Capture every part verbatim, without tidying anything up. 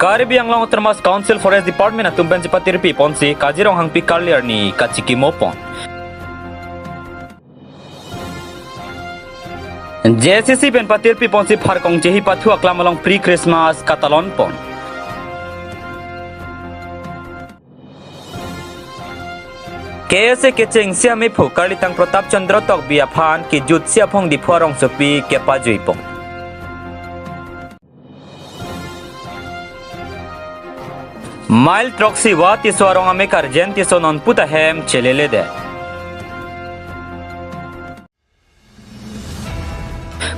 Karbi Anglong Autonomous Council Forest Department atum pen chepatirpi ponsi Kazirong Hangpi karli arni kachikimo pon. J C C pen patirpi ponsi Pharkong Chehi Pathu aklam along pre-Christmas katalon pon. K S A kechengsi amephu karlitang Pratap Chandra Tokbi aphan kejutsi aphong Diphu arongsopi kepajui pon. Mile throksi wa Tisso arong amekar Jen Tisso nonpu ta hem cheleledet.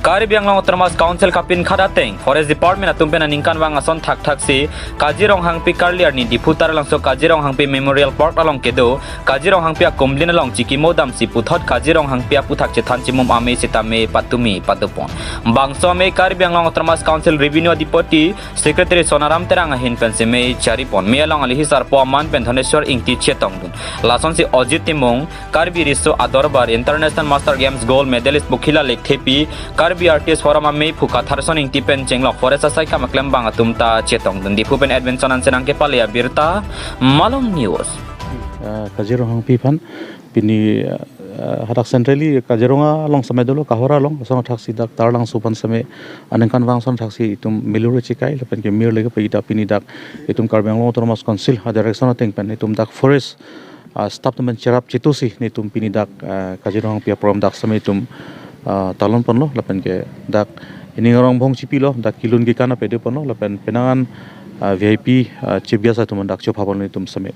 Karbi Anglong Autonomous Council kapinkhat ateng Forest Department atum pen aningkanvang ason thakthaksi Kazirong Hangpi karli arni Diphu Taralangso Kazirong Hangpi Memorial Park along kedo Kazirong Hangpi akumlin along chikimo damsi puthot Kazirong Hangpi aputhak chethan chimum amei sitame patumi padopon. Bangso amei Karbi Anglong Autonomous Council Revenue Adipoti Secretary Sonaram Terang ahin pensi mei charipon. Mei along alihi sarpo aman pen Dhoneswar Ingti chetongdun. Lasonsi Ojit Timung, Karbi Riso Adorbar International Master Games Gold Medalist Bukhila Lekthepi, Karbi Artist Forum amephu Katharson Ingti pen chenglok forest asai kam aklembang atum ta chetongdun. Diphu pen Edwinson Hansen nangkepale abirta, Malong News. Ah, Kazirong Hangpi aphan pini, ah, hadak centrally Kazirong along same dolo, Kohora along, ason thaksi dak Taralangso aphan same aningkanvang ason thaksi itum milur chekai lapen ke mir lege pa ita pini dak itum Karbi Anglong Autonomous Council a direction ateng pen itum dak forest, ah, staff atum pen cherap chitusi netum pini dak, ah, Kazirong Hangpi aprogram dak same itum, ah, talon ponlo lapen ke dak ining arong bhong chipilo, dak kelun kekan apede ponlo lapen penang an, ah, V I P, ah, chief guest atum dak chopha ponlo itum same.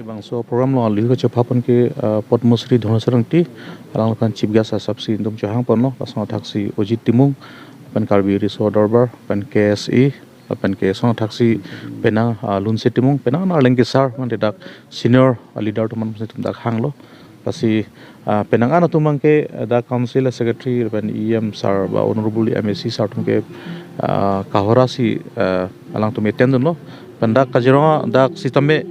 Bangso program along alihu kachopha pon ke, ah, Padma Shri Dhoneswar Ingti, alangli aphan chief guest asapsi itum chohang ponlo, lason thaksi Ojit Timung, lapen Karbi Riso Adorbar, lapen K S A, lapen ke ason thaksi penang, ah, Lunse Timung, penang Arleng Kesar, mate dak senior, ah, leader atum pen itum dak hanglo. Lasi, ah, penang an atum abangke, ah, dak council secretary, lapen E M sir, ba honorable M A C sir atum ke, ah, Kohora si, ah, alangtum attend dunlo. Pen dak Kazirong, dak sitame,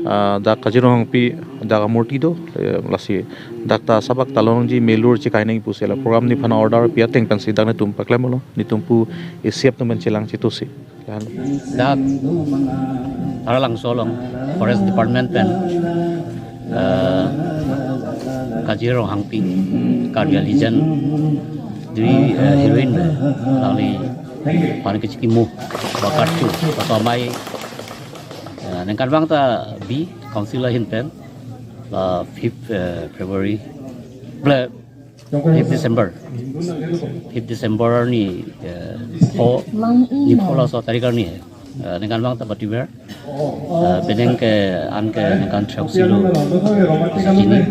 ah, dak Kazirong Hangpi, dak amurti do, eh, lasi dak ta sabak talongji milur chekai nangji pusi la program nephan order pi ateng pensi dak netum paklemlo, netum pu isiap atum pen chelang chitusi. Dak Taralangso along Forest Department pen, eh, Kazirong Hangpi, Karbi a legend, dui, eh, heroine, alangli aphan kachikimo, bakar chu, baka amei, eh, ningkanvang ta bi council ahin pen, la fifth, eh, February, ble, fifth December. Fifth December arni, eh, pho, ni pho laso tarik arni, eh, ningkanvang ta pativer. Eh, penang ke an ke ningkan throksi lo. Chini.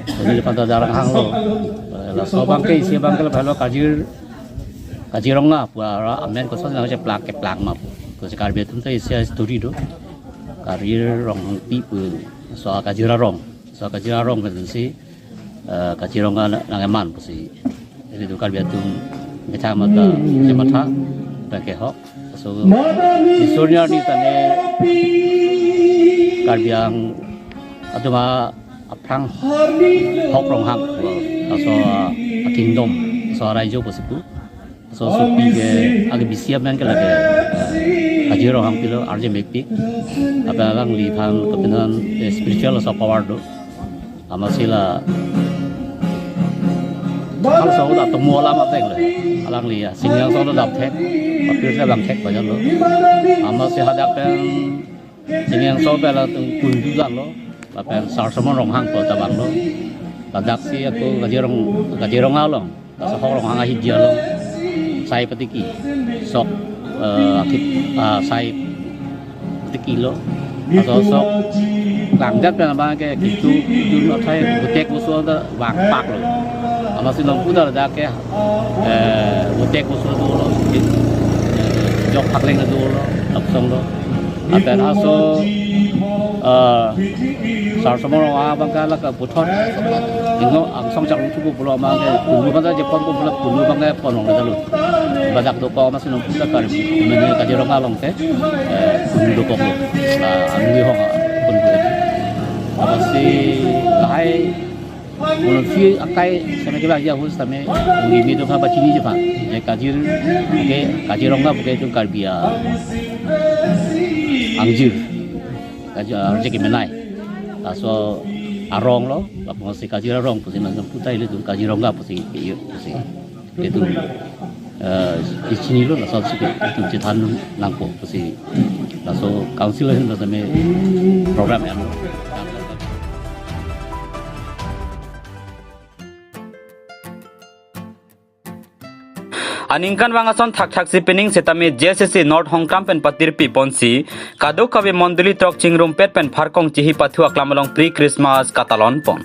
Chini aphan ta jarang hanglo. Eh, laso abangke isi abangke la phalo Kazir, Kazirong la pu ara amen koson nangcheplak keplak ma pu. Kosi Karbi atum ta isi history do. Kazirong Hangpi pu. So Kazir arong. So Kazir arong pensi, eh, Kazirong nang, nang eman pusi. Jadi tu Karbi atum kecamatan, kecamatan, pakai hok. So, isurnya di sana Karbi Anglong atum aphrang hok ronghang, so, a kingdom, so raijo pusi pu. So, sopi ke, agi bisi amen ke lake, eh, Kazirong Hangpi lo, arje mekpik. Apa alangliphan kepenan, eh, spiritual so power do. Amatsi la, halaso la tomo alam ateng le. Alangli ya, Singjangsong lo dam thek, apir le dam thek bajan lo. Amatsi hadak pen Singjangsong pen latum kundu dan lo, lapen Sarsomon Ronghang pu ta vanglo. Ladaksi ako Kazirong, Kazirong along, laso hok ronghang ahidi along, sai patiki, sok, eh, akit, ah, sai patiki lo. Laso sok langdet pen abang ke kitu jun athai butek busu ta vangpak lo. Amatsi nonpu ta ladak ke, eh, butek busu dolo, eh, jok phakleng dolo, lapuson lo. Lapen halaso, eh, Sarsomon Ronghang abang ke la kaputhot. Ingo angsong chak luthu pu pulo abang ke, kunu abang ke jepon pu pulo, kunu abang ke ponong le dalo. Badak dokok amatsi nonpu ta Karbi, mene Kazirong along ke, eh, kunu dokok lo. La, angwi hong, kunu. Amatsi lahai, mungkin akai, same ke ba ya hus tame, mungkin mi dokok ba chini je ba. Je Kazir, ke, Kazirong ba ke tu Karbi a Kajir, kajir, arje kemenei. Laso arong lo, apotsi kajir arong pusi nangputa ilitum kajir rongga pusi, iyo pusi. Ilitum, eh, ichinilo, lasonsi ilitum chethan nangpo pusi. Laso council ahin laso me program em. Aningkanvang ason thakthaksi pining setame J C C North Hongkram pen patirpi ponsi kadokave mondoli throk chingrumpet pen pharkong chihi pathu aklam along pre-Christmas katalon pon.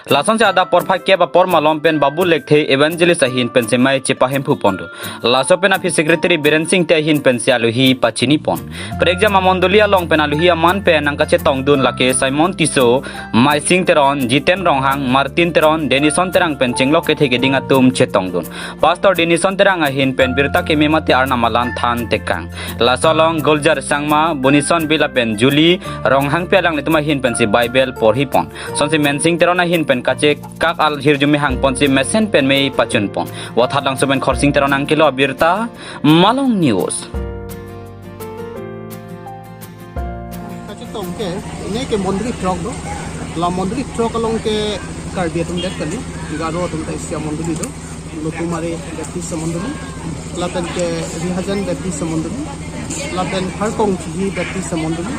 Lasonsi adap porphai kep apor malom pen Babu Lekthe Evangelist ahin pen semai chepahemphu pon do. Laso pen aphi Secretary Biren Singte ahin pensi aluhi pachini pon. Prekjam amondoli along pen aluhi aman pen nangkachetongdun lake Simon Tisso, Maising Teron, Jiten Ronghang, Martin Teron, Denison Terang pen chinglok kethe keding atum chetongdun. Pastor Denison Terang ahin pen birta keme mate arnam alam than tekang. Laso along Gulzar Sangma, Bunison Bill lapen Julie Ronghangpi alanglitum ahin pensi Bible porhi pon. Sonsi Mensing Teron ahin pen kachekak ahirjume hang ponsi mesen pen mei pachun pon. Vothatlangso pen Khorsing Teron nangkelo abirta, Malong News. Kachetong ke, ini ke mondoli throk do. La mondoli throk along ke Karbi atum det kali, Garo atum ta isi amondoli do. Lotumari Baptist amondoli, lapen ke Rihajan Baptist amondoli, lapen Pharkong Chihi Baptist amondoli,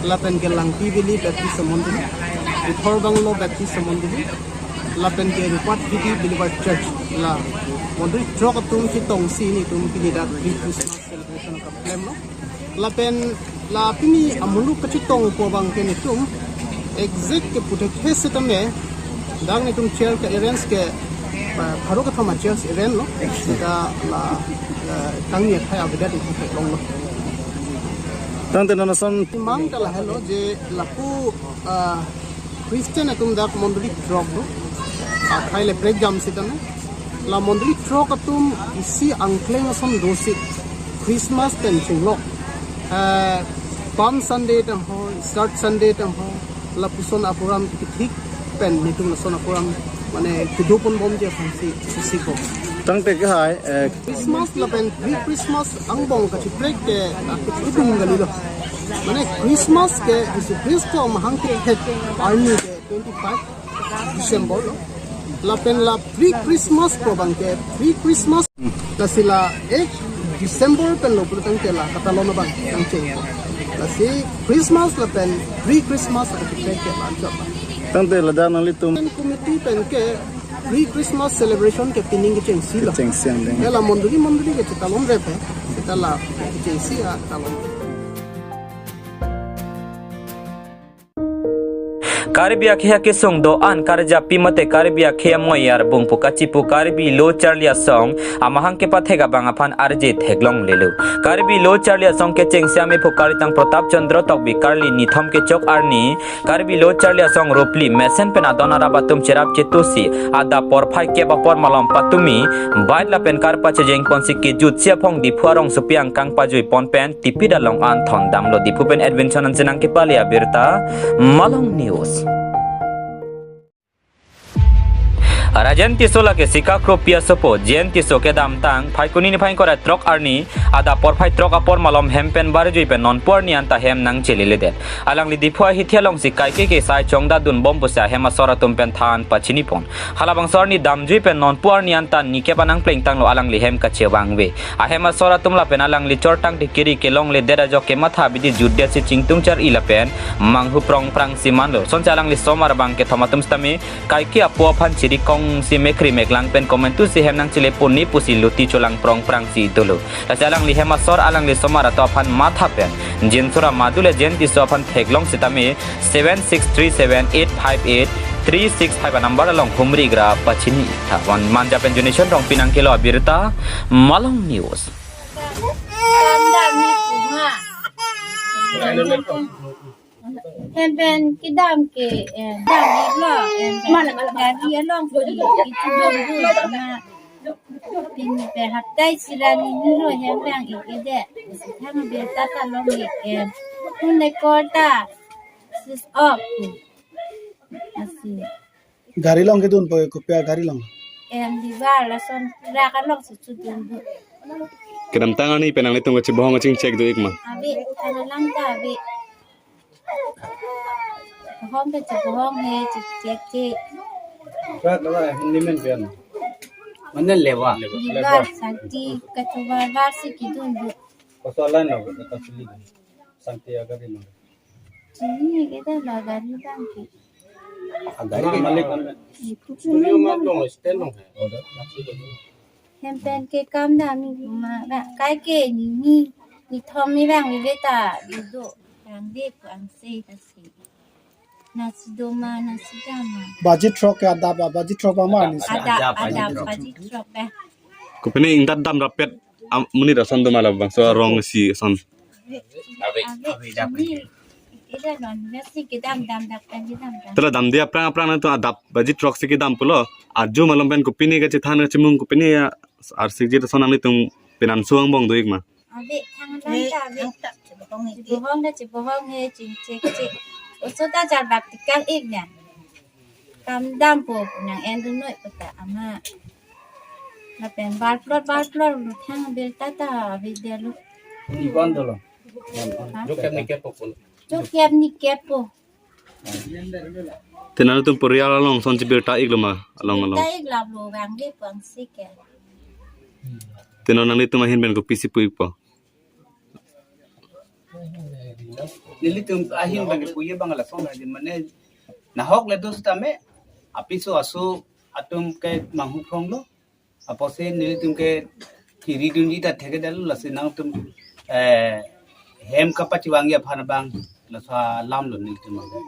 lapen ke Langpi Valley Baptist amondoli, Ithor Banglo Baptist amondoli, lapen ke Rupat City Believer Church, la mondoli throk atum chetongsi nelitum pini dak pre-Christmas celebration akam klemlo. Lapen la pini amuluk kachetongpo abang ke nelitum exact ke puthek he setame dak nelitum chair ke arrange ke, ah, pharo kethom a-chair arrange lo. Seta la, ah, kangni akhai avedet nelitum theklonglo. Tangte non ason mang ta lahelo je lapu, ah, Christian atum dak mondoli throk do. Akhai le prekjam setame. La mondoli throk atum isi angkleng ason dosi Christmas pen chinglok. Eh, Palm Sunday tangho, Easter Sunday tangho, lapuson a-program kethik pen nelitum lason a-program mane kedo ponbomji aphansi isi ko. Tangte ke hai, eh, Christmas lapen pre-Christmas angbong kachiprek ke, ah, kethedung kalilo. Mane Christmas ke Jisu Khristo amahang kethek arni ke twenty-five December lo. Lapen la pre-Christmas pu abang ke pre-Christmas. Lasi la eight December pen lo pulotangte la katalon abang nangcheng. Lasi Christmas lapen pre-Christmas akachepre ke la anchot. Tangte ladak nanglitum committee pen ke pre-Christmas celebration ke pining kechengsi lo. Kechengsi ang deng. Ya la mondoli mondoli ke chetalon rep he. Seta la kechengsi a talon. Karbi akhei akesung do-an karjapi mate Karbi akhei amoyar bungpu kachipu Karbi Lo Charli Asong amahang kepathek abang aphan arje theklonglelo. Karbi Lo Charli Asong kechengsi amephu Karitang Pratap Chandra Tokbi Karli nithom kechok arni Karbi Lo Charli Asong Ropli mesen pen adon arap atum cherap chetusi adap porphai kep apor malom patumi bait lapen kar pachejeng ponsi kejutsi aphong Diphu arongsopi angkang pajui pon pen tipidalong an thondamlo. Diphu pen Edwin Chonansinang kepale abirta, Malong News. Rajen Tisso lake Sikakropi asopo, Jen Tisso kedamtang Phaikuni niphai ingkoi ra throk arni adap porphai throk apor malom hem pen barjui pen nonpu arni anta hem nangcheleledet. Alangli Diphu ahithi alongsi kaike kesai chongdadunbom pusi ahem asor atum pen than pachini pon. Halabangso arni damjui pen nonpu arni anta nikep anang plengtanglo alangli hem kachevangve. Ahem asor atum lapen alangli chortang tikiri kelongledet ajok kematha abidi jutdetsi chingtung char-i lapen manghu prongprangsi manlo. Sonsi alangli somar abang kethom atum setame kaike apo aphan chirikongsi mekri meklang pen komantusi hem nangchele puni pusi luti cholang prongprangsi dolo. Lasi alangli hem asor alangli somar atum aphan matha pen Jinsora Madu le Jen Tisso aphan theklong setame seven six three seven eight five eight three six five a-number along humri gra pachini tha. Wan Manja pen Junison Rongpi nangkelo abirta, Malong News. Hem pen kedam ke, eh, dam lo, eh, gari along ke, ke chudom dun, ma, pini pe hapta isi ra ni lo hem vang-ik-edet. Thang birta talong-ik, eh, phone record ta switch off. Lasi. Gari along kedunpo, kopi agari along? Em, Viva lason truck alongsi chudun dun. Kedamtang arni pen nanglitum kachebohong kachingchek do-ik ma? Ave, thang alam ta ave. Hong ke chebohong he, chek chek chek. Sa kala Hindi men pian. Mana lewa. Lewa, sangti, katovar var si kidun do. Kosolan lo, kasili. Sangti agari lo. Chini kita lo gari bang ke. Agari ke malik. Itu studio ma dong, hotel dong. Hem pen ke kam dam ni ma ba kai ke ni ni ni thom ni bang ni beta dudu. Yang de ku ang se ta se. Nasi doma, nasi dama. Baji throk ke adap, baji throk ba ma ni. Adap, adap, adap, baji throk ba. Kopine ingdat dam rapet am, monit ason doma labangso arong isi ason. Ave, ave, ave, ave. Ida non, nasi kedam dam dak kan kedam dam. Tela damde aphrang aphrang nangtum adap baji throk si kedam pulo. Arju malom pen kopine kachethan kachemung kopine ya arsik ji ason nanglitum penang suang bong do ik ma. Ave, thang lang ta ave. Chebohong ta chebohong he, ching chek chek. Oso ta charbak tikang ik na. Kam dampo nang en dunoi puta ama. Lapen bar plot bar plot lu thang bil ta ta ave dia lu. Ni kon dolo. Ha? Jokep ni kepo pun. Jokep ni kepo. Te nangtum porial along ason chebirta ik lo ma along along. Birta ik lap lo bang de pang sik ya. Te nanglitum ahin pen kopisi pu ikpo. Nelitum ahin bang puye bang lason ahin mane nahok le dos tame apiso aso atum ke manghu phong lo. Apotsi nelitum ke kiri dunji ta thekdetlo lasi nangtum, eh, hem kapachevangji aphan abang laso alam lo nelitum abang.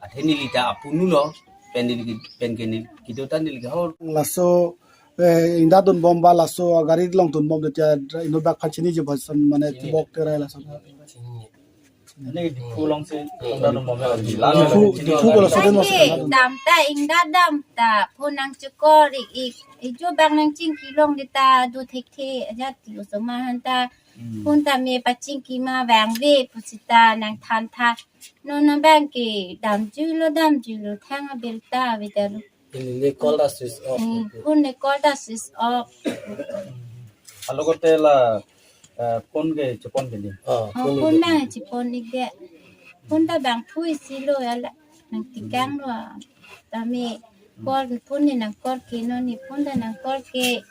Athe neli ta apunu lo pen neli pen ke neli kedo ta neli ke hor. Laso, eh, ingdat dunbom ba laso gari along dunbom de tia inut bak phan chiniji ba ason mane tibok terai laso. Ini pulang si Diphu, Diphu kalau soden masuk. Dam ta ingdat dam ta phone nangchekor ik ik. Ijo bang nangchingki long de ta do thekthe aja ti osomar aphan ta. Phone ta me pachingki ma vangve pusita nangthan tha. Non abang ke damjuilo damjuilo thang abirta ave ta lo. Ini ni call ta switch off. Hmm, phone ni call ta switch off. Alogote la, eh, phone ke chepon ke ni. Ah, oh, phone phone ke. Nangchepon ik de. Phone ta bang phui si lo ya la. Nangtikang lo. Tame call phone ni nang call ke non ni phone ta nang call ke.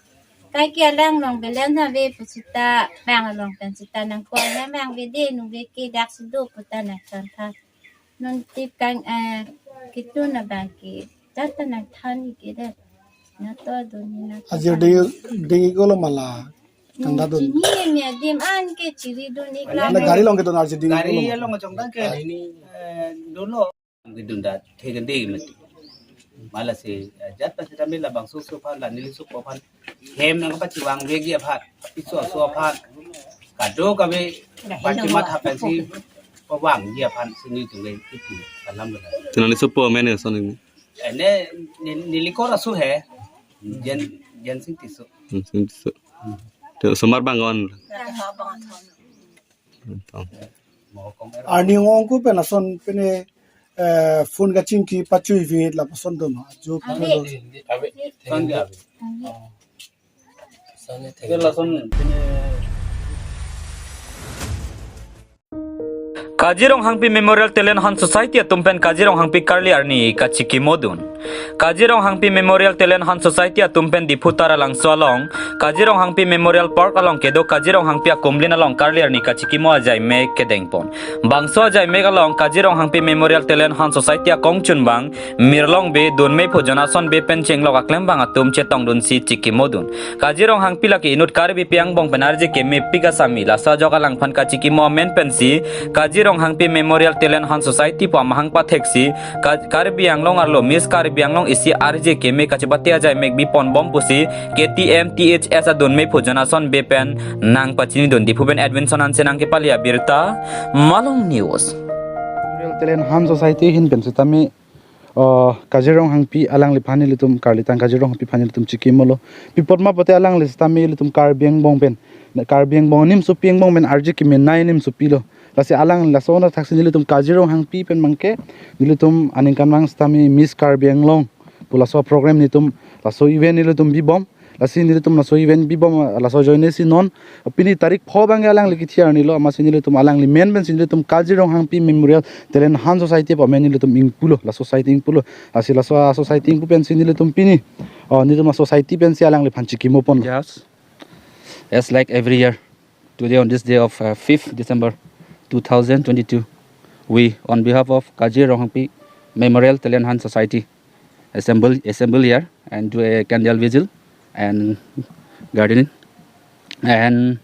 Kai ke alang along balance ave pusita bang along pen sita nang call nang bang ave de nu ave ke dak si do puta nangthan tha. Non tip kang, eh, kitun abang ke. Tata nangthan ik ke de. Na to dun ni na. Ajir ding, ding ik lo ma la. Hmm, kanda dun. Chini me adim an ke chiri dun ik la. Na gari along kedun arju ding ik lo ma. Gari along chongdang ke. Ini, eh, dolo. Kedun ta thekde mati. Ma lasi, eh, jat pasi tame labangso aso aphan la neli aso aphan. Hem nangpachevangveji aphan, apiso aso aphan. Kadokave pachematha pensi pavangji aphan si nelitum ke ipu alam lo. Te nangli sopo amen ason ni. Ene ni- neli kor aso he. Jen Jensing Tisso. Jensing Tisso. Te osomar bang on. Tong. Arni ong-ong ku pen ason pine, eh, phone kachingki pachuive lapuson do ma. Ajo ave. Phone do. Ave. Son ke ave. Ave. Son ke ave. Lason pine. Kaji Ronghangpi Memorial Talent Hunt Society atum pen Kaji Ronghangpi karli arni kachikimodun. Kaji Ronghangpi Memorial Talent Hunt Society atum pen Diphu Taralangso along Kaji Ronghangpi Memorial Park along kedo Kaji Ronghangpi akumlin along karli arni kachikimo ajaimek kedengpon. Bangso ajaimek along Kaji Ronghangpi Memorial Talent Hunt Society akongchunbang Mirlongbe, Dunmephu, Jonason Bey pen chenglok aklembang atum chetongdunsi chikimodun. Kaji Ronghangpi lake inut Karbipi angbong pen arje kemepik asami, laso ajok alangphan kachikimo amen pensi Kaji Ronghangpi Memorial Talent Hunt Society pu amahang patheksi, Ka- Karbi Anglong arlo Miss Karbi Anglong isi arje keme kachepate ajaimek biponbom pusi K T M T H S a Dunmephu Jonason Bey pen nangpachinidun. Diphu pen Edwinson Hanse nangkepali abirta, Malong News. Memorial Talent Hunt Society ahin pen sitame, oh, Kaji Ronghangpi alangliphan ilitum karlitang Kaji Ronghangpi aphan ilitum chikimolo. Pi apot ma pulote alangli sitame ilitum Karbi angbong pen, Karbi angbong nimsopi angbong pen arje kemenei nimsopi lo. Lasi alang laso athak si nelitum Kaji Ronghangpi pen abangke nelitum aningkanvang sitame Miss Karbi Anglong pu laso program nelitum laso event nelitum bibom. Lasi nelitum laso event bibom, laso ajoine si non pini tarik pho abangke alangli kethe arnilo, amatsi nelitum alangli men pensi nelitum Kaji Ronghangpi Memorial Talent Hunt Society pu amen nelitum ingpulo, la society ingpulo. Lasi laso a-society ingpu pensi nelitum pini, oh, nelitum a-society pensi alangliphan chikimo pon. Yes. As like every year, today on this day of, uh, fifth December two thousand twenty-two, we, on behalf of Kaji Ronghangpi Memorial Talent Hunt Society, assemble, assemble here and do a candle vigil and gardening. And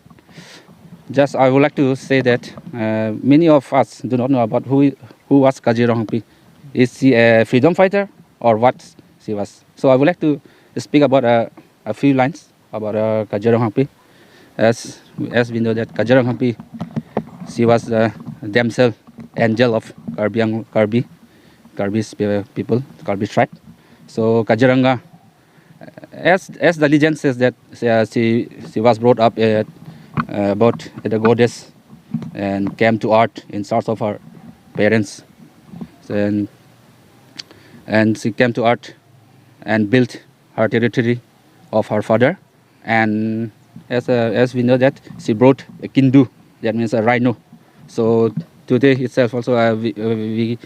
just I would like to say that, uh, many of us do not know about who, who was Kaji Ronghangpi. Is she a freedom fighter or what she was? So I would like to speak about, uh, a few lines about, uh, Kaji Ronghangpi. As, as we know that Kaji Ronghangpi, she was the damsel angel of Karbi Ang-, Karbi, Karbi sp-, people, Karbi tribe. So Kaziranga, as, as the legend says that, uh, she, she was brought up at, uh, about the goddess and came to earth in search of her parents. And, and she came to earth and built her territory of her father. And as, uh, as we know that she brought a kindu, that means a rhino. So today itself also, uh, we, uh, we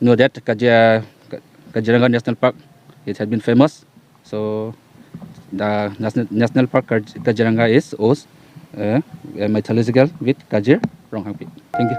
know that Kaja-, Kaziranga National Park, it has been famous. So the National, National Park Kaj-, Kaziranga is also, uh, a mythological with Kazir Ronghangpi. Thank you.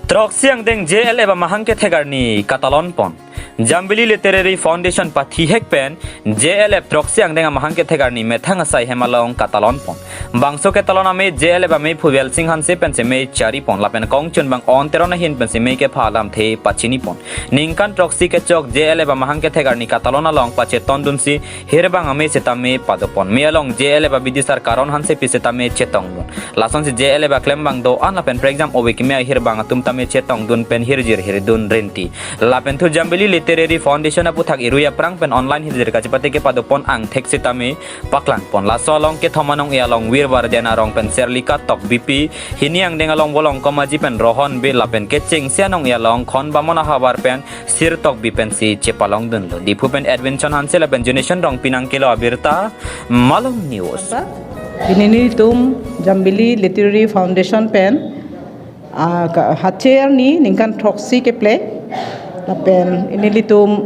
Throksi angdeng J L F amahang kethek arni katalon pon. Jambili Literary Foundation pathihek pen J L F throksi angdeng amahang kethek arni methang asai hem along katalon pon. Bangso ketalon amei J L F amei Phuvel Singh Hanse pensi mei chari pon lapen kongchunbang on Teron ahin pensi mei kepha alamthe pachini pon. Ningkan throksi kechok J L F amahang kethek arni katalon along pachetongdunsi hirbang amei sitame padopon. Mei along J L F abidisar Karon Hansepi sitame chetongdun. Lasonsi J L F aklembang do-an lapen prekjam ove kimi ahirbang atum tame chetongdun pen hirjir hirdun rinti. Lapen thu Jambili Literary Foundation aputhak irui aphrang pen online hirjir kachepate kepadopon angthek sitame paklang pon. Laso along kethom anong-e along Virbar Dena Rong pen Serlika Tokbipi, hini angdeng along Volongkom Aji pen Rohon Bey lapen kechengsi anong-e along Khon Bamon ahavar pen Sir Tokbi pensi chepalongdunlo. Diphu pen Edwinson Hanse lapen Juneson Rongpi nangkelo abirta, Malong News. Pini nelitum Jambili Literary Foundation pen, ah, ka-, hache arni ningkan throksi keplek lapen nelitum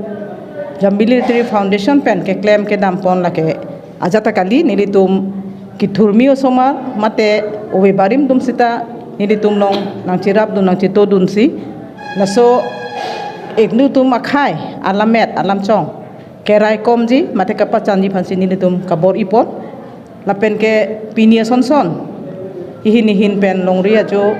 Jambili Literary Foundation pen keklem kedam pon lake ajat ta kali, nelitum kethurmi osomar mate ove barim atum sita nelitum along nangcherapdun nangchetongdunsi laso ik nelitum akhei alammet alamchong keraikomji mate kapachanji aphansi nelitum kabor-i pon. Lapen ke pini asonson ihin ihin pen longri ajo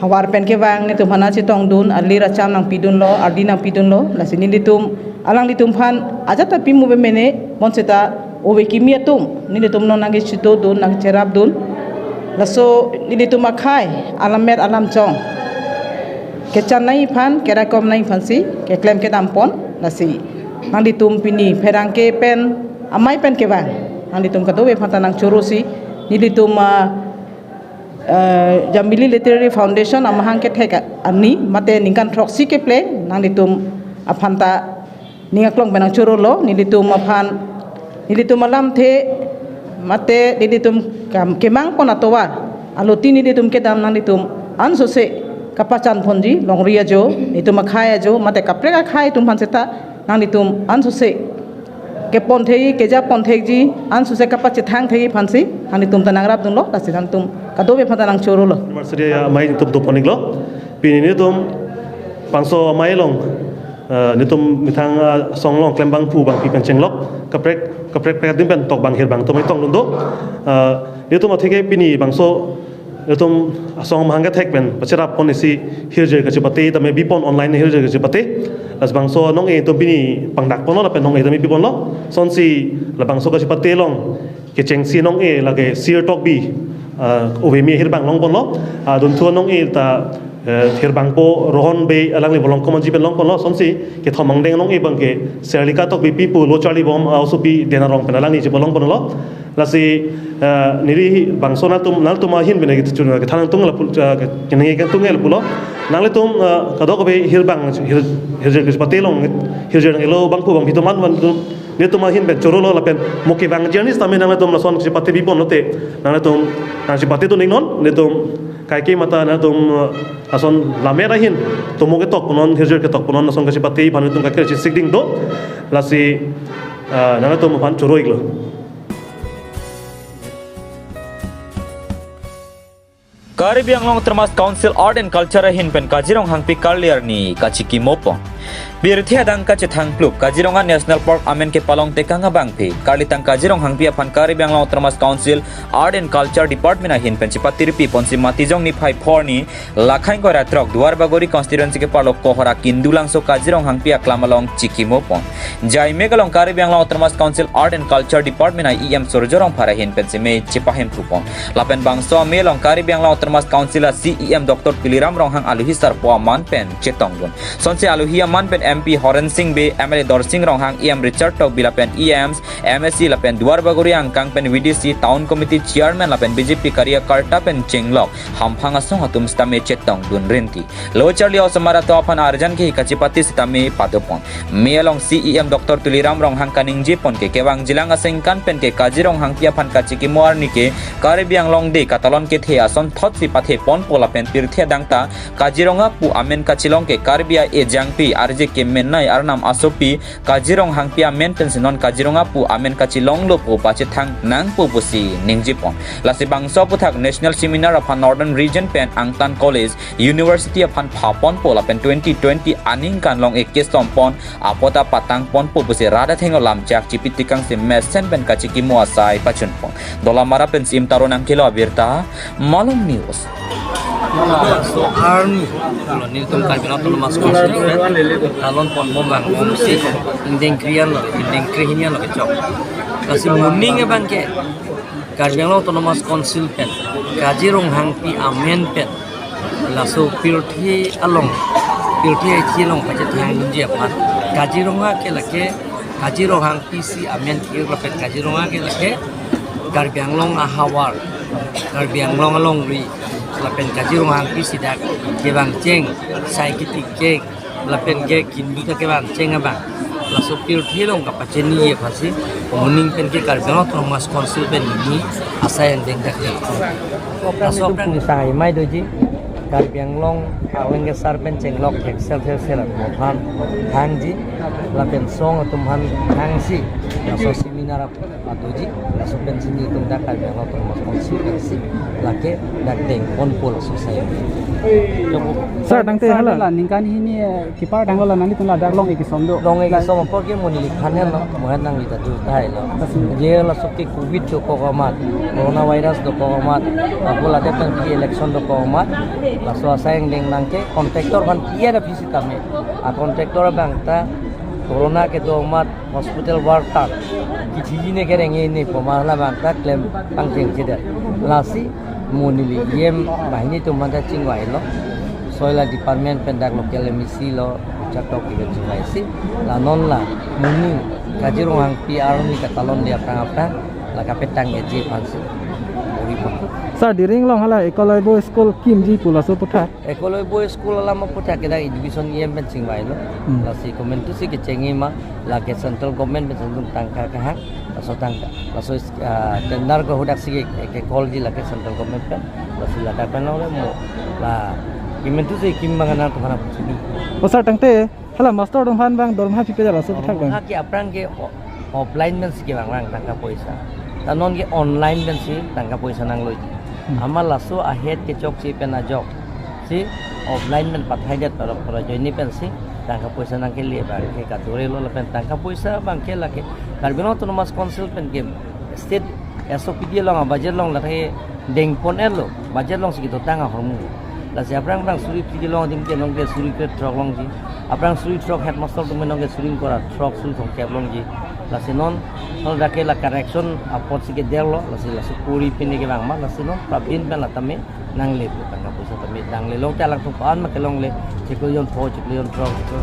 havar pen kevang nelitum aphan nangchetongdun, alir acham nangpidunlo, ardi nangpidunlo, lasi nelitum alanglitum aphan ajat ta pimu pemene, bonseta ove kimi atum nelitum along nangkechetongdun nangcherapdun. Laso nelitum akhei alammet alamchong kechan nangji aphan, keraikom nangji aphansi keklem kedam pon, lasi nanglitum pini pherangke pen amei pen kevang nanglitum kadokave aphanta nangchorosi nelitum, ah, eh, Jambili Literary Foundation amahang kethek arni mate ningkan throksi keplek nanglitum aphanta ning aklong pen nangchorolo, nelitum aphan, nelitum alamthe mate nelitum kam kemang pon atovar aloti nelitum kedam nanglitum ansose kapachan ponji, longri ajo, nelitum akhei ajo mate kaprek akhei atum aphan seta nanglitum ansose kepon thekji, keja pon thekji, ansose kapachethang thekji aphansi nanglitum ta nangrapdunlo, lasi nanglitum kadokave aphanta nangchorolo. Anniversary amei atum dopon-iklo. Pini nelitum bangso amei along, eh, nelitum methang, eh, asong along klembangpo bangpi pen chenglok, kaprek kaprek prek adim pen tokbang hirbang atum tongdun do. Eh, nelitum atheke pini bangso nelitum asong amahang kethek pen pacherap pon isi hirjir kachepate tame bipon, online hirjir kachepate. Lasi bangso anong-e atum pini pangdak ponlo lapen anong-e tame piponlo. Lasonsi labangso kachepate along kechengsi anong-e lake Sir Tokbi, ah, ove kimi ahirbang long ponlo. Ah, dunthu anong-e ta Eh, Hirbangpo Rohon Bey alangli bolong komanji pen longponlo, sonsi kethom angdeng along ebang ke Serlika Tokbi pipu lo charli bom, ah, osopi Dena Rong pen alangli ji bolong ponlo. Lasi, eh, neli bangso nangtum, nangtum ahin bene kethan tung lapu, eh, kenang kan tung lapulo. Nanglitum, eh, kadokave hirbang, hir, hirjir kachepate along, hirjir nanglo bangphu bangphi atum an, an tum, netum ahin pen chorolo lapen mo kevang journey tame nanglitum lason kachepate bipon lote, nanglitum nangchepate tu ningnon, netum kaike mata nangtum, eh, ason lammet ahin tomo ketok punon, hirjir ketok punon, ason kachepate aphan netum kaike chesik ding do. Lasi, eh, nanglitum aphan choro-iklo. Karbi Anglong Autonomous Council Art and Culture ahin pen Kajirong Hangpi karli arni kachikimo pon. Pirthe adang kachethang plup Kaziranga National Park amen kepalong tekang abangphi karlitang Kajirong Hangpi aphan Karbi Anglong Autonomous Council Art and Culture Department ahin pen chepatirpi ponsi Matijong niphai phorni lakhai ingkoi ra throk Duar Bagori constituency keparlo Kohora Kindulangso Kajirong Hangpi aklam along chikimo pon. Jaimek along Karbi Anglong Autonomous Council Art and Culture Department a E M Surjo Rongphar ahin pen seme chepahem thupon. Lapen bangso amei along Karbi Anglong Autonomous Council a C E M Doctor Tuliram Ronghang aluhi sarpo aman pen chetongdun. Sonsi aluhi aman pen M P Horen Sing Bey, M L A Dorsing Ronghang, E M Richard Tokbi lapen E Ms, M A C lapen Duar Bagori angkang pen V D C, Town Committee Chairman lapen B J P karyakarta pen chenglok hamphang asong atum sitame chetongdun rinti. Lo charli osomar atum aphan arjan ke kachepate sitame padopon. Mei along C E M Doctor Tuliram Ronghang kaningje pon ke kevangjilang asengkan pen ke Kajirong Hangpi aphan kachikimo arni ke Karbi Anglong Day katalon kethe ason thotsi pathe ponpo lapen pirthe adang ta Kaziranga pu amen kachelong ke Karbi a-ejangpi arje kemenei arnam asopi Kajirong Hangpi amen pensi non Kaziranga pu amen kachelonglo pu pachethang nangpo pusi ningje pon. Lasi bangso aputhak National Seminar aphan Northern Region pen angtan college, university aphan pha ponpo lapen twenty twenty aningkan long-ik kesom pon apot apatang ponpo pusi rat athengno lamchak chipi tikangsi mesen pen kachikimo asai pachun pon. Dolamara pensi Imtaro Nangkelo abirta, Malong News. So army lo nelitum Karbi Anglong Autonomous Council pen talon pon bom bang bomsi ingdeng kre-an lo, ingdeng kre-hini an lo kechok. Lasi moning abang ke Karbi Anglong Autonomous Council pen Kazirong Hangpi amen pen laso pirthe along, pirthe achi along pachethang dunji aphan Kaziranga ke lake Kazirong Hangpi si amen kir lapen Kaziranga ke lake Karbi Anglong ahavar, Karbi Anglong alongri lapen Kazirong Hangpi si dak kevang cheng, sai kiti ke lapen ke kindu ta kevang cheng abang. Laso pirthe along kapachini ye aphansi moning pen ke Karbi Anglong Autonomous Council pen ni asai angdeng dak ke. Laso aphrang ni sangai mai doji Karbi Anglong arleng kesar pen chenglok theksel theksel atum aphan hangji lapen song atum aphan hangsi laso seminar ap- Patuji, laso pensi nelitum dak Karbi Anglong Autonomous Council pensi lake dak dengponpo laso asai. Sir, tangte sir, hala. La ningkan hini, eh, kepar tanglo la nanglitum ladak long-ik kesom do. Long-ik la- kesom apor ke mo neli than henlo, mo hen nangli ta jur tahai lo. Pasi. Je laso ke covid dokok amat, coronavirus dokok amat, lapu ladak pen ke election dokok amat, laso asai angdeng nang ke contractor aphan iya da pisi tame. A contractor abang ta corona kedo amat hospital worker kithiji ne kereng-e ne pu ma halabang ta klem pangcheng chedet. Lasi mo neli E M banghini atum aphan ta chingvailo. Soil department pen dak local M A C lo, Richard Tokbi pen chingvaisi. La non la moning Kazirong Hangpi arni katalon dia aphrang aphrang la kapetang eji aphansi. Ori pon. Sir, Diring along hala Eklavya School kimji pu laso aputhak. Eklavya School alam aputhak ke dak education E M pen chingvailo. Hmm. Lasi komantusi kecheng-i ma, lake central government pen sendung tangka kahang, laso tangka. Laso, ah, tender ko hadak si ke, ke call ji lake central government pen. Lasi ladak pen lo mo. La komantusi kim bang nangtum aphan chini. O sir, tangte hala master atum aphan bang dorma pipe da laso aputhak bang? Dorma ke aphrang ke o-, offline pensi kevang vang tangka poisa. Ta non ke online pensi tangka poisa nanglo. Hmm. Amat laso ahet kechokche pen ajoksi offline pen pathaidet parok parok ajoine pensi tangka poisa nangkele abang ke kadure lo lapen tangka poisa abang ke lake Karbi Anglong Autonomous Council pen ke state S O P D along a budget along lake dengpon-etlo, budget alongsi kedotang ahormu. Lasi aphrang aphrang suri phli kelong adim ke nonke suri kre throk longji. Aphrang suri throk headmaster atum nonke suri ingkoi ra throk suri thomkep longji. Lasi non, non dak ke la correction apotsi kedet lo, lasi, lasi kuri pine kevang ma, lasi non prabin pen la tame nangle pu tangka pusi tame nangle long te alang thuk an ma kelongle, chiklo jon pho, chiklo jon throk, chiklo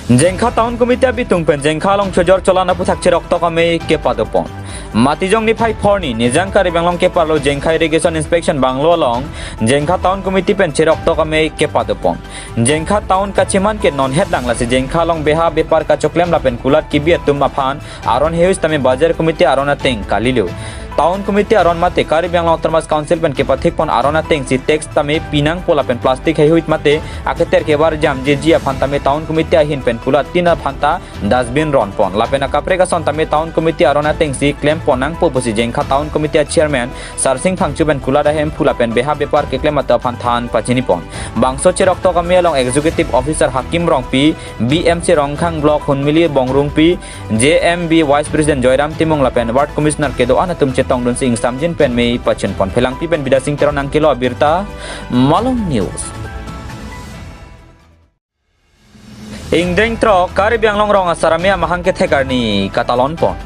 Jengkha Town Committee abitung pen Jengkha along chojor cholan aputhak cherok tok amei kepadopon. Matijong niphai phorni Nijang Karbi Anglong keparlo Jengkha Irrigation Inspection Bungalow along Jengkha Town Committee pen cherok tok amei kepadopon. Jengkha Town kacheman ke non hetlang, lasi Jengkha along beha bepar kachoklem lapen kulat kebi atum aphan aron heihui sitame Bajar Committee aron ateng kalilo. Town Committee aron mate Karbi Anglong Autonomous Council pen kepathikpon aron atengsi tax tame pinangpo lapen plastic heihui mate aketer kebar jamjeji aphan tame Town Committee ahin pen kulat tin aphan ta dustbin ronpon. Lapen akaprek ason tame Town Committee aron atengsi klempon nangpo pusi Jengkha Town Committee a Chairman Sarsing Phangcho pen kulat ahemphu lapen beha bepar keklem atum aphan than pachinipon. Bangso cherok tok amei along Executive Officer Hakim Rongpi, B M C Rongkhang Block Hunmili Bongrungpi, J M B Vice President Joyram Timung lapen Ward Commissioner kedo-an atum chetongdunsi ingsamjin pen mei pachinpon. Phelangpi pen Bidyasing Teron nangkelo abirta, Malong News. Ingdeng throk Karbi Anglong rong asar amei amahang kethek arni katalonpon.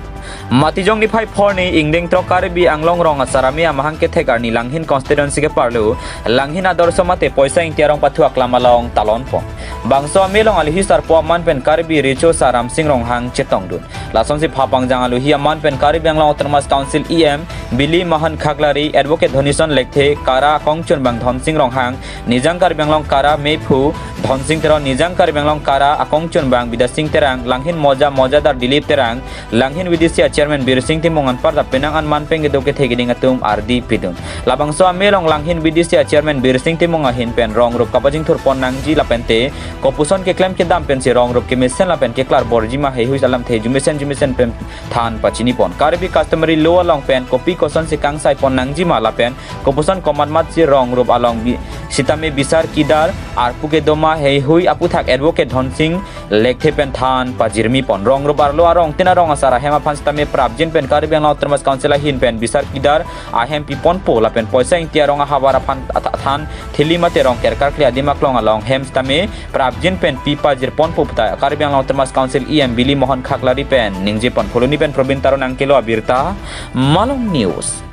Matijong niphai phorni ingdeng throk Karbi Anglong rong asar amei amahang kethek arni Langhin constituency keparlo Langhin Adorsho mate Poisa Ingti arong pathu aklam along talonpon. Bangso amei along alohi sarpo aman pen Karbi Recho Sar Ramsing Ronghang chetongdun. Lasonsi phapangjang alohi aman pen Karbi Anglong Autonomous Council E M Bili Mohan Khaklari, Advocate Dhonison Lekthe, KARA akongchunbang Dhonsing Ronghang, Nijang Karbi Anglong KARA mephu Dhonsing Teron, Nijang Karbi Anglong KARA akongchunbang Bidyasing Terang, Langhin Moja Mojadar Dilip Terang, Langhin B D C a Chairman Birsing Timung anparta penang an manpeng kedo kethe keding atum ardi pidun. Labangso amei along Langhin B D C a Chairman Birsing Timung ahin pen rong rup kapajingthurpon nangji lapente kopuson keklem kedam pensi rong rup kemesen lapen keklar borji ma heihui alamthe jumesen jumesen pen than pachinipon. Karbi customary law along pen kopi kosonsi kangsaipon nangji ma lapen kopuson komatmatsi rong rup along bi, sitame bisar kidar arpu kedo ma heihui aputhak Advocate Dhonsing Lekthe pen than pajirmipon. Rong rup arlo arong tin arong asar ahem aphan sitame prapjin pen Karbi Anglong Autonomous Council ahin pen bisar kidar ahem piponpo lapen Poisa Ingti arong ahavar aphan at-, athan thili mate rong kerkar kli adim aklong along hem sitame prapjin pen pi pajirponpo puta Karbi Anglong Autonomous Council E M Bili Mohan Khaklari pen ningjepon. Phuloni pen Probin Teron nangkelo abirta, Malong News.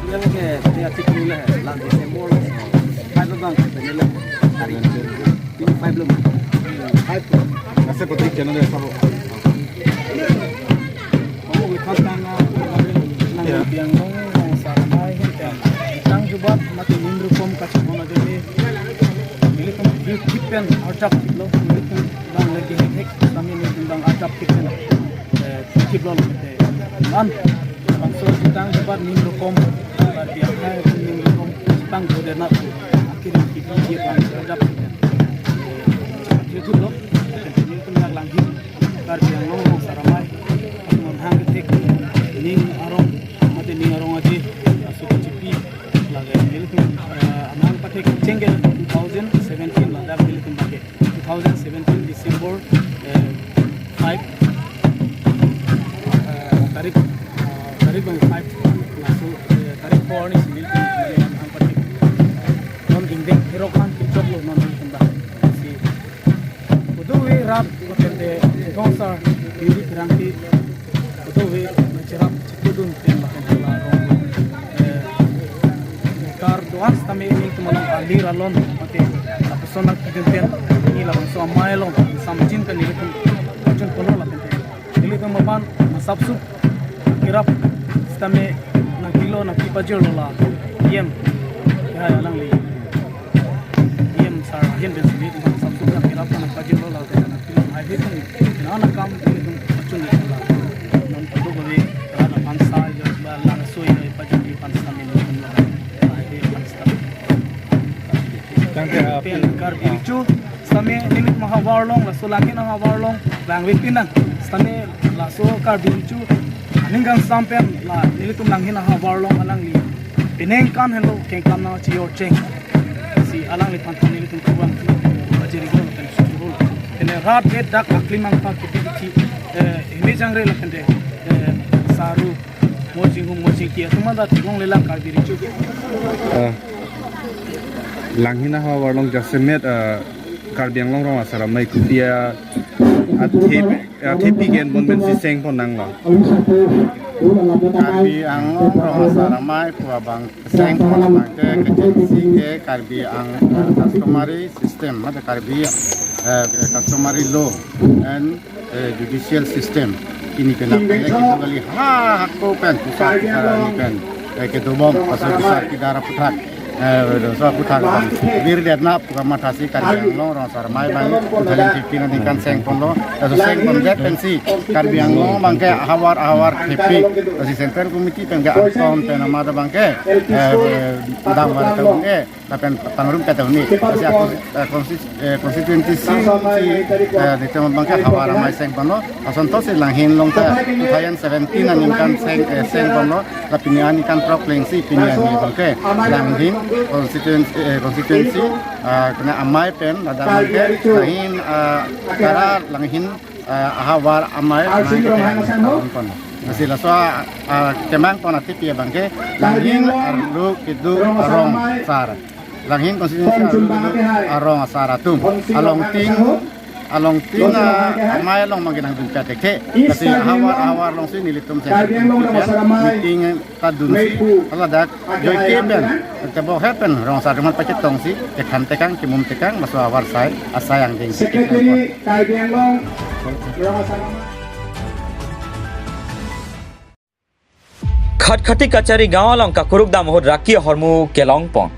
Yang ke dia cik dulu lah, lang Desember, five bang, hari ini five belum. Five. Nasa putih channel ya, sabo. Kamu witan tang, nang Ya. Biang long, nang saramai, tang jubat, mati nim rukom kacamon aja ni. Nelitum youth kit pen, arjap kit lo, nelitum bang lagi hek hek, kami nelitum bang arjap kit pen. Eh, kit lo, lo, eh, man. Bangso chetang jubat nim rukom, Karbi akhai nim rukom, chetang bodena, akhir kita dia bang terhadap. Dia tu lo, dia tu nak langhi, Karbi Anglong rong saramai, non hang ketek, ning arong, mate ning arong aje, asu kechipi, lagi nelitum, eh, amahang pathek chengke two thousand seventeen ladak nelitum pakai. Two thousand seventeen December, eh, five, eh, tarik, eh, tarik bang five, laso, eh, tarik four ni civil team kami yang angkat di. Non ingdeng hirok han kicok lo non di tembak. Si, kudu we rap, kutende, konsar, diri terang di, kudu we mencerap, cekudun, tembak yang telah rong. Eh, kar doan sitame nelitum along alir alon, mate lapuson nangkidun pen, neli labangso amei along, samjin kan nelitum, pachun kono lapen te. Nelitum aphan, masapsup, kerap, sitame nangkilo, nangkipajirlo la, E M, ya, ya, alangli, E M sar, E M pen nelitum aphan, masapsup, nangkerap, nangpajirlo la, nangkilo, hai, hai, hai, nang, nang kam, nelitum, pachun, la, non, padu, gabe, la, la, pansa, ya, ba, la, so, ya, pajirlo, pansa, nelitum, la, hai, hai, pansa. Tangte, ah, pen Karbi Recho, sitame nelitum ahavar along, laso Langhin ahavar along, bang wetin nang, sitame laso Karbi Recho, aning kangsam pen, la nelitum Langhin ahavar along alangli. Penang kan henlo, kengkam nang chiyor cheng. Si alangliphan nelitum kubang, bajiri gol pen sukuro. Tene rat et dak aklimang pa kiti kiti, eh, himi jangre lapen te, eh, saru, mojing hum, mojing kia, tumanda tigong lelang Karbi Recho. Ah. Langhin ahavar along jasemet, ah, Karbi Anglong Rong Asar Amei kopi athepi, athepi ke-en pon pensi seng pon nanglo? Karbi Anglong Rong Asar Amei pu abang seng pon abang ke kechengsi ke Karbi Ang, eh, customary system, mate Karbi, eh, customary law and, eh, judicial system. Pini penang pen ke kali ha hako pen pusar pusar ni pen, eh, kedobom pasal pusar kidara puthak. Eh, so puthak bang. Bir det na pu kamathasi Karbi Anglong Rong Asar Amei abang two thousand fifteen aningkan seng ponlo. Laso seng pon det pensi Karbi Anglong abang ke ahavar ahavar thepi. Lasi Central Committee pen ke angton pen amat abang ke, eh, dam var ta un-e, lapen pangrum kata un-e. Lasi ako, eh, konsti-, eh, constituency si, eh, ditem abang ke havar amei seng ponlo. Asonthotsi Langhin along ta two thousand seventeen aningkan seng, eh, seng ponlo. La pini aningkan throk lengsi pini arni abang ke Langhin constituency, eh, constituency, ah, kena amei pen ladak abang ke Langhin, ah, Kara Langhin, ah, ahavar amei abang ke kemang pon. Lasi laso, ah, kemang pon athepi abang ke Langhin arlo keduk arong asar. Langhin constituency arlo keduk arong asar atum along tin, along tin, ah, amei along abang ke nangdun pet thekthe. Lasi ahavar ahavar alongsi nelitum seng meeting ta dunsi, ladak joike pen, tebok he pen rong asar atum aphan pachetongsi, kethan tekang, kemum tekang, laso ahavar asai, asai angdeng. Secretary Karbi Anglong Rong Asar Amei. Khatkhati Kachari Gaon along kakuruk dam ahut raki ahormu kelong pon.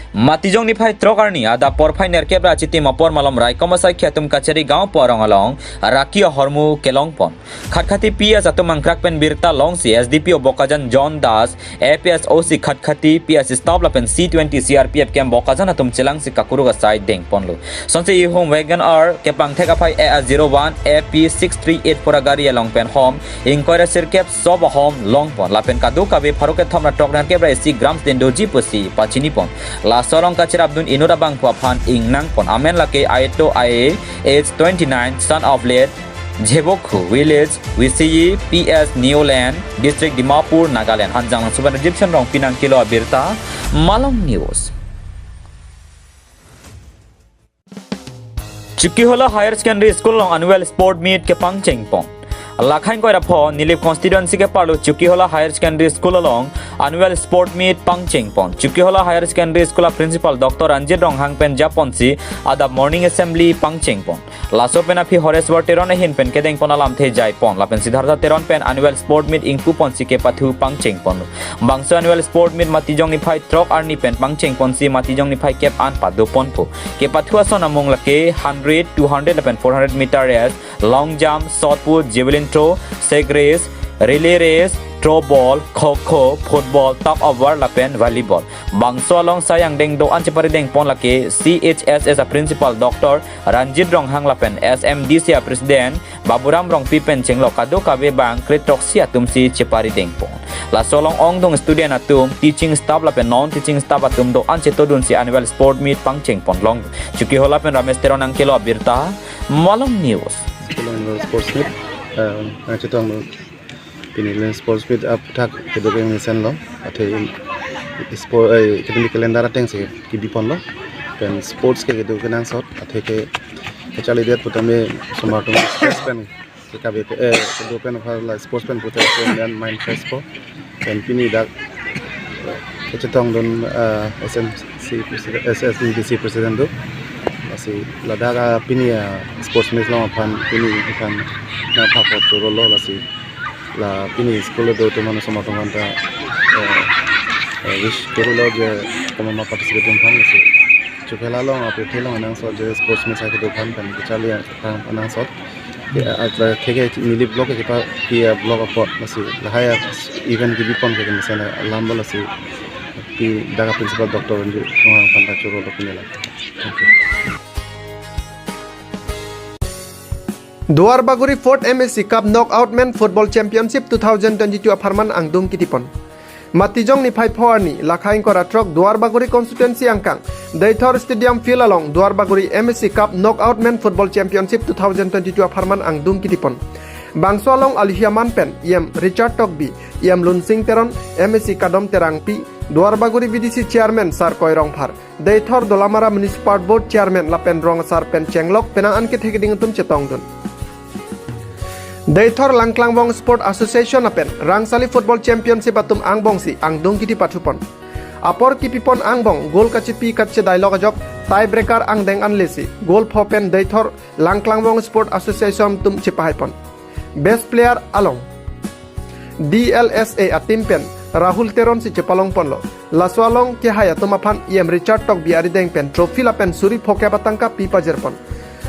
Matijong niphai throk arni adap porphai nerkep ra chitim apor malom raikom asai khe atum Kachari Gaon pu arong along raki ahormu kelong pon. Khatkhati P S atum angkrak pen birta longsi S D P O Bokajan John Das, A P S O C Khatkhati, P S staff lapen C twenty C R P F camp Bokajan atum chelangsi kakuruk asai deng ponlo. Sonsi ihum Wagon R kepangthek aphai A S zero one A P six three eight four agari along pen hom ingkoi ra sirkep sop ahom long pon. Lapen kadokave pharo kethom ra throk nerkep ra isi grams den doji pusi pachini pon. Laso along kacherapdun inut abangphu aphan ingnang pon. Amen lake Aito I A, age twenty-nine, son of late Jebokhu village, V C E, P S Newland, District Dimapur, Nagaland. Hanjanglangso pen Egyptian Rongpi nangkelo abirta, Malong News. Chokihola Higher Secondary School along annual sport meet kepangcheng pon. Lakhain koira pho Nilip constituency keparlo Chokihola Higher Secondary School along annual sport meet pangcheng pon. Chokihola Higher Secondary School a principal Doctor Ranjit Ronghang pen japonsi adap morning assembly pangcheng pon. Laso pen aphi Horeswar Teron ahin pen kedeng pon alamthe jai pon, lapen Siddhartha Teron pen annual sport meet ingpu ponsi kepathu pangcheng pon. Bangso annual sport meet Matijong niphai throk arni pen pangcheng ponsi Matijong niphai kep an pado ponpo. Kepathu ason amung lake hundred, two hundred lapen four hundred meter race, long jump, shot put, javelin throw, sack race, relay race, throw ball, kho kho, football, tug of war lapen volleyball. Bangso along sai angdeng do-an chepari deng pon lake C H S S a principal Doctor Ranjit Ronghang lapen S M D C a president Baburam Rongpi pen chenglok kadokave bang kre throksi atumsi chepari deng pon. Laso along ongdung student atum, teaching staff lapen non teaching staff atum do-an chetodunsi annual sport meet pangcheng pon long. Chokihola pen Ramesh Teron nangkelo abirta, Malong News. School annual sports meet, eh, nangchetong pini len sports meet aphuthak kedo kemesen lo. Athe in sport, eh, academic calendar atengsi kebi ponlo. Pen sports ke kedo kenangsot. Athe ke kacharli det putame osomar atum sports pen kekabe, eh, kedo pen apar la sports pen putar pen dan mind fresh po. Pen pini dak kachetongdun, eh, S M C president, S M D C president do. Lasi ladak, ah, pini, ah, sports meet along aphan pini aphan nangpha apot chorolo lasi la pini school do atum mane osomar atum aphanta, eh, eh, wish chorolo je komat ma participate atum aphan lasi. Chokihola along aphi thelong nangsot je sports meet sai kedo aphan pen kacharli aphan nangsot. Ya, atla theke Nilip block ke pa kia block apot lasi lahai event kebi pon ke mesen alam bo lasi pi dak a principal Doctor Ranjit Ronghang aphanta chorolo pini la. Thank you. Duarbagori Fourth M A C Cup Knockout Men Football Championship two thousand twenty-two apharman angdung kitipon. Matijong niphai pho arni, lakha ingkoi ra throk Duarbagori constituency angkang Deithor Stadium Field along Duarbagori M A C Cup Knockout Men Football Championship two thousand twenty-two apharman angdung kitipon. Bangso along aluhi aman pen E M Richard Tokbi, E M Lunsing Teron, M A C Kadom Terangpi, Duarbagori B D C Chairman Sar Koi Rongphar, Deithor Dolamara Municipal Board Chairman lapen rong asar pen chenglok penang an kethe keding atum chetongdun. Deithor Langklangbong Sport Association lapen Rangsali Football Championship atum angbongsi angdung kiti pathupon. Apor kipipon angbong goal kachipi kachedailok ajok tiebreaker angdeng anlesi goal pho pen Deithor Langklangbong Sport Association atum chepahaipon. Best player along D L S A a team pen Rahul Teron si chepalongponlo. Laso along kehai atum aphan E M Richard Tokbi arideng pen trophy lapen suri phokep atangka pi pajirpon.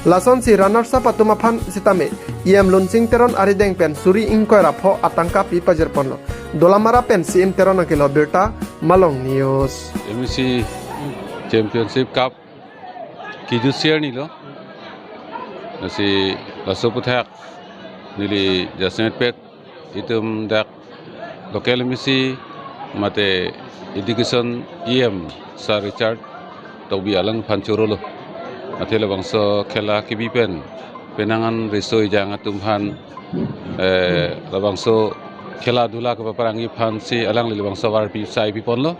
Lasonsi runners up atum aphan sitame E M Lunsing Teron arideng pen suri ingkoi ra pho atangka pi pajirponlo. Dolamara pen C M Teron akilo birta, Malong News. M E C Championship Cup kijut sernilo. Lasi laso aputhak neli jasemet pet itum dak local M E C mate education E M Sar Richard Tokbi alangphan chorolo. Mate labangso khela kebi pen penang an riso ejang atum aphan, eh, labangso khela dula kepaparangji aphansi alangli labangso avar pi sai piponlo.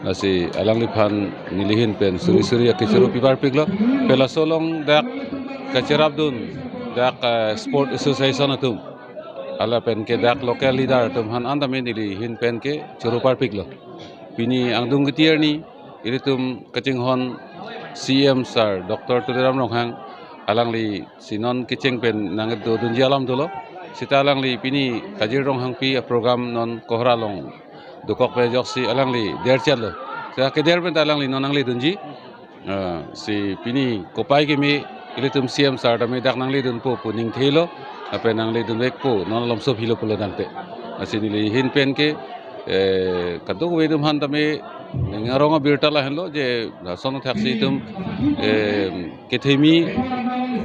Lasi alangliphan neli ahin pen suri suri akechoro piparpiklo. Pen laso along dak kacherapdun dak, eh, sport association atum, lapen ke dak local leader atum aphan an tame neli ahin pen kechoro parpiklo. Pini angdung kiti arni ilitum kachinghon C M Sar Doctor Tuliram Ronghang, alangli si non kecheng pen nangdodunji alam dolo. Seta alangli pini Kajir Ronghangpi aprogram non Kohora along dokok pen ajoksi alangli derchetlo. Seta keder pen ta alangli non nangledunji. Ah, si pini kopai keme ilitum C M Sar tame dak nangledunpo pu ningthelo, lapen nangledunvekpo, non malomso philo pulo tangte. Lasi neli ahin pen ke, eh, kadokave atum aphan tame ning arong abirta lahenlo je lason athaksi itum, eh, kethemi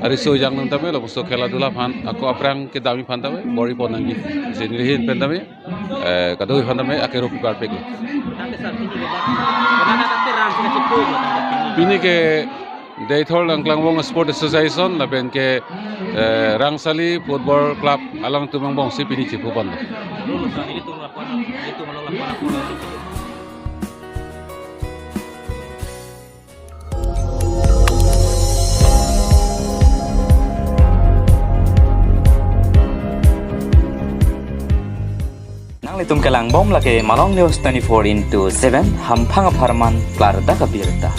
ariso ejang atum tame labangso khela dula aphan ako aphrang kedamji aphan tame bor-ipon nangji. Lasi neli ahin pen tame, eh, kadokave aphan tame akero piparpiklo. Pini ke Deithor Langklangbong Sport Association lapen ke, eh, Rangsali Football Club alangtum angbongsi pini chepupon. Nanglitum kelangbom lake Malong News twenty-four into seven, hamphang apharman klardak abirta.